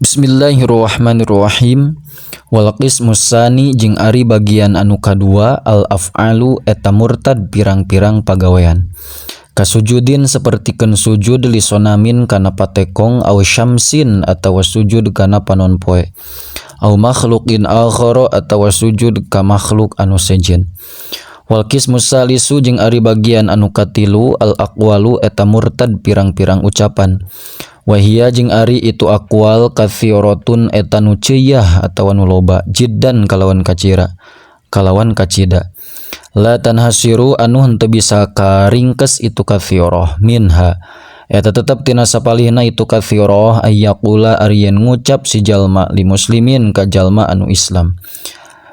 Bismillahirrahmanirrahim. Wal qismu tsani jeung ari bagian anu kadua al af'alu eta murtad pirang-pirang pagawean. Kasujudin sapertikeun sujud li sonamin kana patekong aw syamsin atawa sujud kana panon poe. Aw makhluqin akhara atawa sujud ka makhluk anu sejen. Wal qismu salisu jeung ari bagian anu katilu al aqwalu eta murtad pirang-pirang ucapan. Wahia jeung ari itu aqwal katsiratun eta nu ceuyah atawa nu loba jiddan kalawan kacira kalawan kacida. La tanhasiru anu henteu bisa karingkes itu katsirah minha eta tetep tina sapalihna itu katsirah ayyaqula ari yen ngucap si jalma li muslimin ka jalma anu Islam.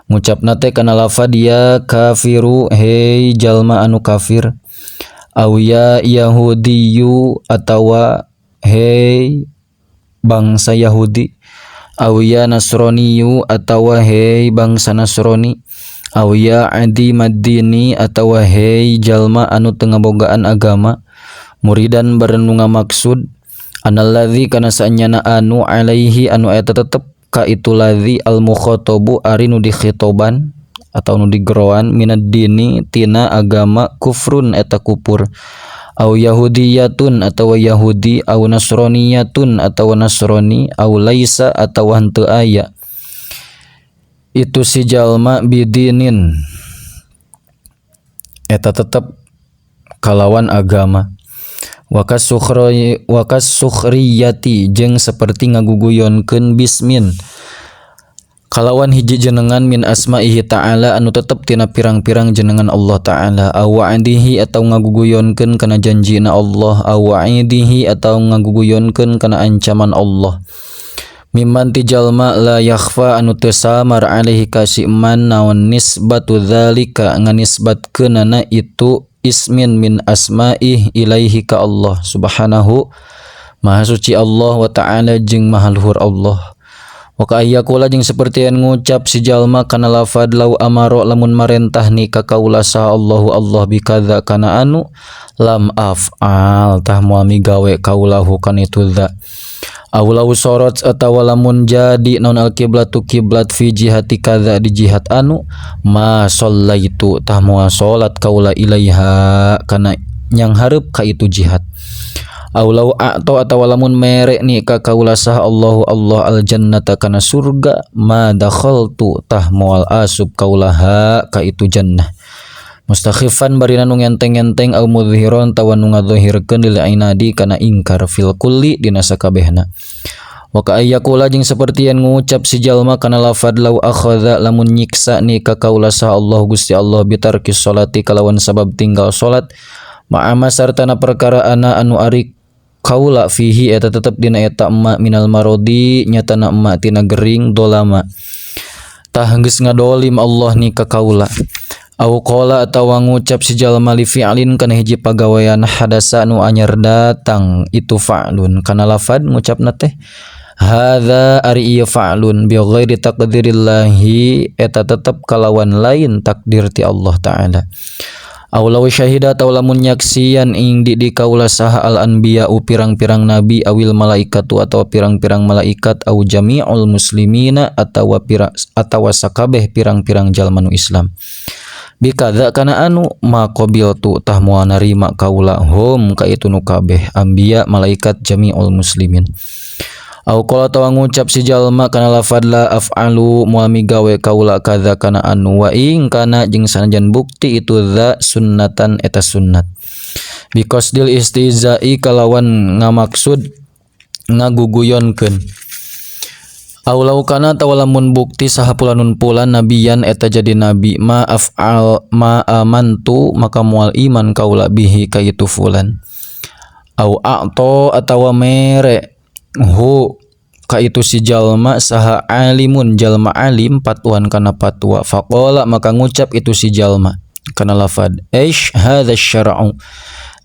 Ngucapna teh kana lafad ya kafiru hei jalma anu kafir aw ya yahudiyu atawa hei bangsa Yahudi aw ya Nasroniyu atawa hei bangsa Nasroni aw ya adimaddini atawa hei jalma anu teu ngabogaan agama muridan bareng nu ngamaksud analladzi kana saenyana anu alaihi anu eta tetep ka itu ladzi al mukhatabu ari nu dikhitoban atau nu digeroan minad dini tina agama kufrun eta kupur au yahudiyatun atawa yahudi au nasroniyatun atawa nasroni au laisa atawa henteu aya itu si jalma bidinin eta tetep kalawan agama. Wakas sukhriyati jeung saperti ngaguguyonkeun bismin kalawan hiji jenengan min asma'ihi ta'ala anu tetep tina pirang-pirang jenengan Allah ta'ala aw wa'dihi atau ngaguguyonkeun kana janjina Allah aw wa'idihi atau ngaguguyonkeun kana ancaman Allah mimman ti jalma la yakhfa anu teu samar alaihi ka si man naon nisbatu dzalika nganisbatkeunana itu ismin min asma'ih ilaihi ka Allah subhanahu maha suci Allah wa ta'ala jeung maha luhur Allah. Wa ka ayyaqula jeung saperti yen ngucap si jalma kana lafad lau amaro lamun marentah ni ka kaula saha Allahu Allah bikadza kana anu lam af'al tah moal migawe kaulahu kana itu dza. Aw lau sorot atawa lamun jadi naon al kiblatu kiblat fi jihati kadza di jihad anu ma shallaitu tah moal salat kaula ilaiha kana nyang hareup ka itu jihad. Aw lau a'ta atawa lamun mere ni ka kaula sah Allahu Allah al jannata kana surga ma dakhaltu tah moal asup kaulaha ka itu jannah. Mustakhifan barina nu ngenteng-ngenteng aw mudhiron tawa nu ngadzahirkeun lil inadi kana ingkar fil kulli dina sakabehna. Wa ka ayyaqula jeung saperti yen ngucap si jalma kana lafad lau akhadha lamun nyiksa ni ka kaula sah Allah Gusti Allah bitarki sholati kalawan sabab tinggal salat ma'ama sartana perkara ana anu ari kaula fihi eta tetep dina eta emma minal marodi nyatana emma tina gering dolama tah geus ngadolim Allah ni ka kaula. Aw qala atawa ngucap si jalma li fi'lin kana hiji pagawean hadasa nu anyar datang itu fa'lun kana lafad ngucapna teh hadza ari ieu fa'lun bi ghairi taqdirillahi eta tetep kalawan lain takdir ti Allah ta'ala. Aw law syahida atawa lamun nyaksian ing di kaula saha al anbiya pirang-pirang nabi awil malaikatu atawa pirang-pirang malaikat aw jami'ul muslimina atawa atawa sakabeh pirang-pirang jalma nu Islam. Bikadza kana anu ma qabiltu tah moal narima kaula hum ka itu nu kabeh anbiya malaikat jami'ul muslimin. Aw qala tawa ngucap si jalma kana lafad la af'alu moal migawe kaula kadza kana anu wa ing kana jeung sanajan bukti itu dza sunnatan eta sunnat. Biqasdil istizai kalawan ngamaksud ngaguguyonkeun. Aw law kana tawa lamun bukti saha fulanun fulan nabiyan eta jadi nabi ma af'al ma amantu maka moal iman kaula bihi ka itu fulan. Aw a'ta atawa mere hu ka itu si jalma saha alimun jalma alim patuan kana patwa faqala maka ngucap itu si jalma kana lafad aish hadza syar'u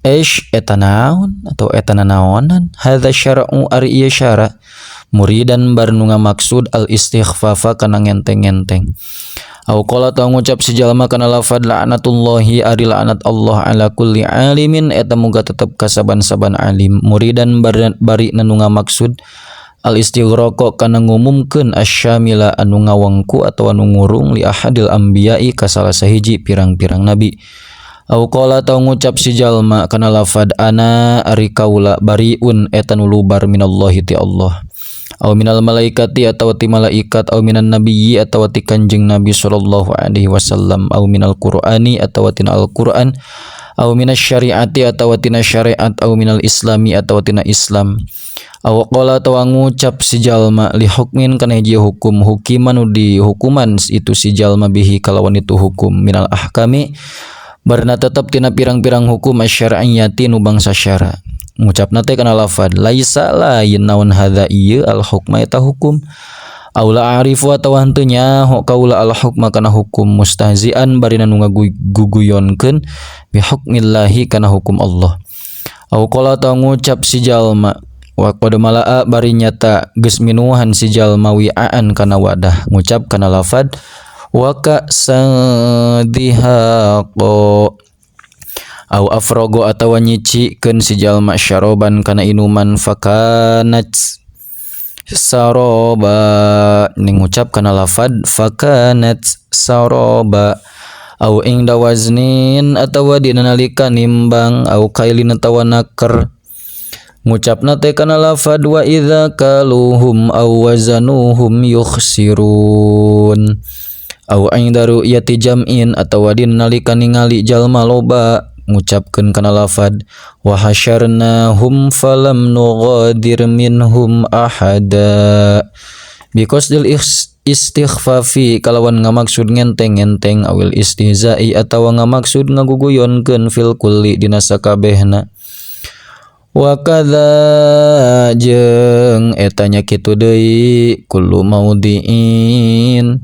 aish eta naon atau eta nanaonan hadza syar'u ari ieu syara muridan bar nu ngamaksud al istighfafa kana ngenteng-ngenteng. Aw qala ta ngucap si jalma kana lafad la'natullahi ari la'nat Allah ala kulli alimin eta muga tetep ka saban-saban alim muridan bari nu ngamaksud Al istighraq kana ngumumkeun asyamila anu ngawengku atawa anu ngurung li ahadil anbiya'i ka salah sahiji pirang-pirang nabi. Au qala atawa ngucap si jalma kana lafad ana ari kaula bariun eta nu lubar minallahi ti Allah. Au minal malaikati atawa ti malaikat au minan nabiyyi atawa ti kanjeng nabi sallallahu alaihi wasallam au minal qur'ani atawa tina al-Qur'an au minas syariati atawa tina syariat au minal islami atawa tina Islam. Au qala atawa ngucap si jalma li hukmin kana hiji hukum hukiman nu dihukuman itu si jalma bihi kalawan itu hukum minal ahkami barna tetep tina pirang-pirang hukum asyar'iyyati nu bangsa syara. Ngucapna teh kana lafad laisa lain naon hadza ieu al hukma eta hukum aw la a'rifu atawa henteu nyaho kaula al hukma kana hukum mustahzian barina nu ngaguguyonkeun bi hukmillahi kana hukum Allah. Aw qala atawa ngucap si jalma wa qad mala'a bari nyata geus minuhan si jalma wi'aan kana wadah ngucap kana lafad wa ka'san dihaqa. Au afrogo atawa nyicikeun si jalma syaraban kana inuman fakanat saroba ning ngucap kana lafad fakanat saroba. Au ingda waznin atawa dina nalika nimbang au kailin atawa naker ngucapna teh kana lafad wa idza kaluhum aw wazanuhum yukhsirun. Au inda ru'yati jam'in atawa dina nalika ningali jalma loba ngucapkeun kana lafad wa hasyarnahum falam nughadir minhum ahada. Biqasdil istighfafi kalawan ngamaksud ngenteng-ngenteng awil istihza'i atawa ngamaksud ngaguguyonkeun fil kulli dina sakabehna. Wa kadza jeung eta nya kitu deui kullu maudiin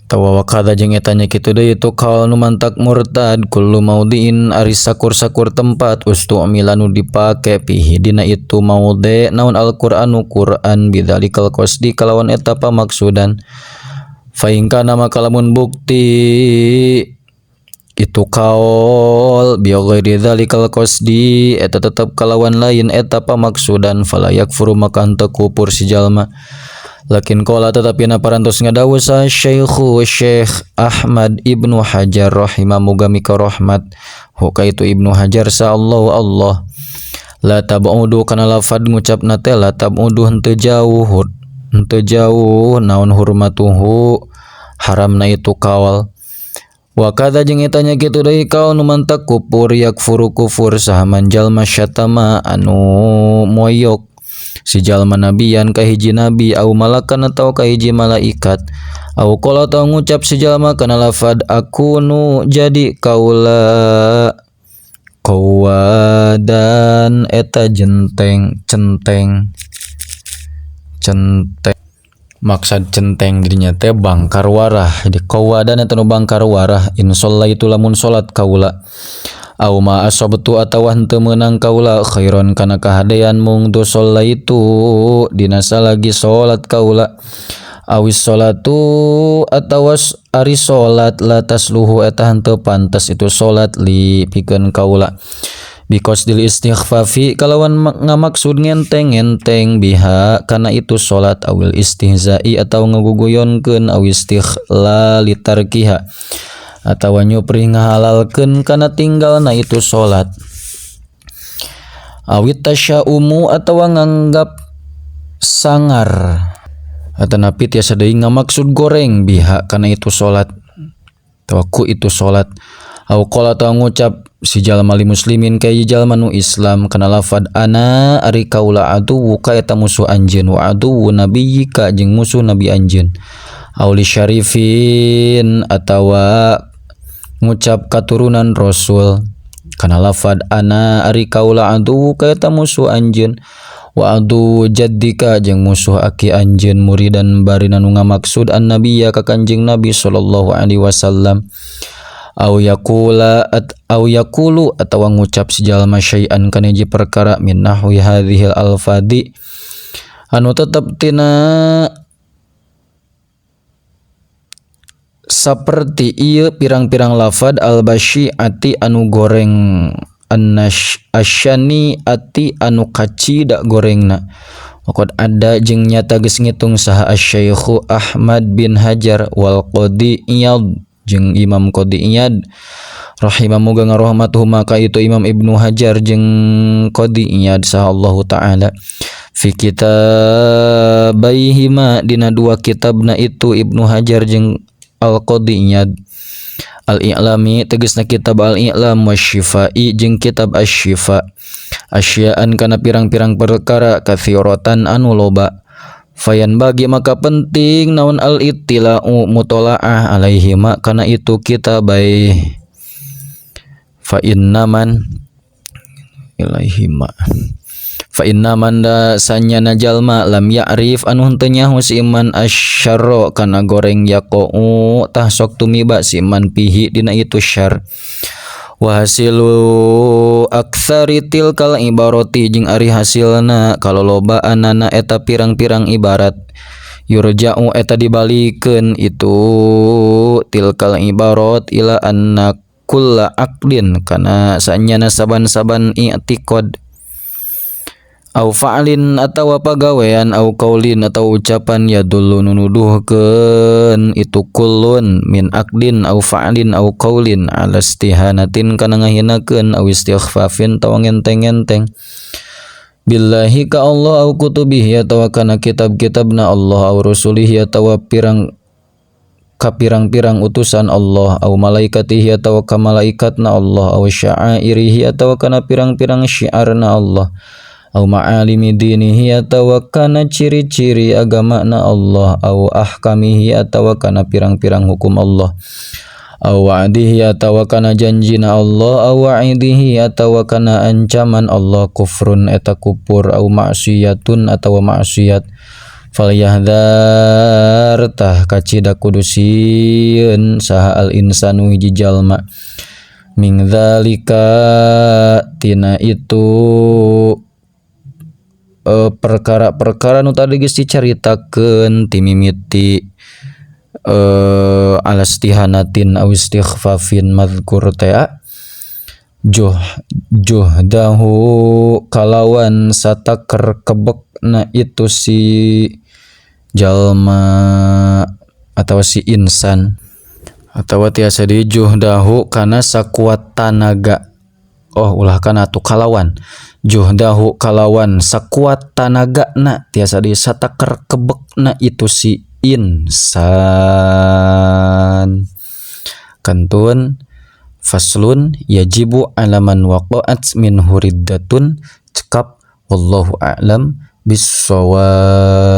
tawa wa kadza jeung eta nya kitu deui tu kaul nu mantak murtad kullu maudiin ari sakur-sakur tempat ustu'mila nu dipake pihi dina itu maudhi naon al-Qur'anu Qur'an bidzalikal qasdi kalawan eta pamaksudan. Fa in kana maka lamun bukti itu kaul bi ghairi dzalikal qasdi eta tetep kalawan lain eta pamaksudan fala yakfuru maka henteu kufur si jalma. Lakin qala tetapi na parantos ngadawuh sa Syekhu Syekh Ahmad Ibnu Hajar rahimah muga mika rahmat hu ka itu Ibnu Hajar sa Allah Allah la tab'udu kana lafad ngucapna teh la tab'udu henteu jauh henteu jauh naon hurmatuhu haramna itu kaul. Wa kadza jeung eta nya kitu deui kaul nu mantak kufur yakfuru kufur saha man jalma syatama anu moyok si jalma nabiyan ka hiji nabi au malakan atawa ka hiji malaikat au qala atawa ngucap si jalma kana lafad akunu jadi kaula qawadan eta jenteng centeng centeng maksad centeng dirinya teh bangkar warah jadi qawadan eta nu bangkar warah in shallaitu lamun salat kaula au ma asabtu atawa henteu meunang kaula khairon kana kahadean mung tu shallaitu dina salagi salat kaula awis salatu atawa ari salat la tasluhu eta henteu pantes itu salat li pikeun kaula biqasdil istighfafi kalawan ngamaksud ngenteng-ngenteng biha kana itu salat awil istihza'i atawa ngaguguyonkeun aw istighlali tarkiha atawa nyupri ngahalalkeun kana tinggalna itu salat awit tasyaumu atawa nganggap sangar atanapi tiasa deui ngamaksud goreng biha kana itu salat atawa ku itu salat au qala atawa ngucap si jalma li muslimin ka jalma nu Islam kana lafad ana ari kaula aduwu ka eta musuh anjeun wa aduwu nabiyyika jeung musuh nabi anjeun aw li syarifin atawa ngucap katurunan rasul kana lafad ana ari kaula aduwu ka eta musuh anjeun wa adu jaddika jeung musuh aki anjeun muridan barina nu ngamaksud annabiyya ka kanjeng nabi sallallahu alaihi wasallam au yaqula at au yaqulu atawa ngucap si jalma syai'an kana hiji perkara min nahwi hadhil alfadi anu tetep tina saperti ieu pirang-pirang lafad albasyiati anu goreng Asyani ati anu kacida gorengna. Waqad ada jeung nyata geus ngitung saha Asy-Syaikhu Ahmad bin Hajar wal Qadhi Iyad jeung Imam Qadhi Iyad rahimah muga ngarohmat huma ka itu Imam Ibnu Hajar jeung Qadhi Iyad saha Allahu taala fi kitabaihima dina dua kitabna itu Ibnu Hajar jeung Al-Qadhi Iyad. Al-I'lami tegasna kitab Al-I'lam wasyifai jeung kitab Asy-Syifa asyaan kana pirang-pirang perkara katsiratan anu loba. Fayan bagi maka penting naon al-ittila'u mutola'ah alaihima kana itu kitabai. Fa innaman ilaihima fa innaman da sanyana jalma lam ya'rif anu henteu nyaho si iman asyarra kana goreng yaqau tah sok tumiba si iman pihi dina itu syar. Wa hasilu aktsari tilkal ibarati jeung ari hasilna kalolobaanana eta pirang-pirang ibarat yurja'u eta dibalikeun itu tilkal ibarat ila anna kulla aqdin kana sanyana saban-saban i'tiqad au fa'lin atawa pagawean au qaulin atawa ucapan yadullu nunuduhkeun itu kullun min aqdin au fa'lin au qaulin ala istihanatin kana ngahinakeun au istighfafin tawa ngenteng-ngenteng billahi ka Allah au kutubihi atawa kana kitab-kitabna Allah au rusulihi atawa pirang ka pirang-pirang utusan Allah au malaikatihi atawa ka malaikatna Allah au sya'airihi atawa kana pirang-pirang syiarna Allah au ma'alimi dinihi atawa kana ciri-ciri agamana Allah au ahkamihi atawa kana pirang-pirang hukum Allah au wa'dihi atawa kana janjina Allah au wa'idihi atawa kana ancaman Allah kufrun eta kupur au ma'siyatun atawa maksiat falyahdhar tah kacida kudu sieun saha al insanu hiji jalma min dzalika tina itu perkara-perkara nu tadi geus dicaritakeun timimiti alastihanatin aw istighfafin mazkur tea juhdahu kalawan sataker kebekna itu si jalma atau si insan atau tiasa di juhdahu kana sakuat tanaga. Oh ulah kana atuh kalawan juhdahu kalawan sakuat tanagana tiasa di sataker kebekna itu si insan. Kantun faslun yajibu alaman waqa'at minhu riddatun cekap wallahu a'lam bissawab.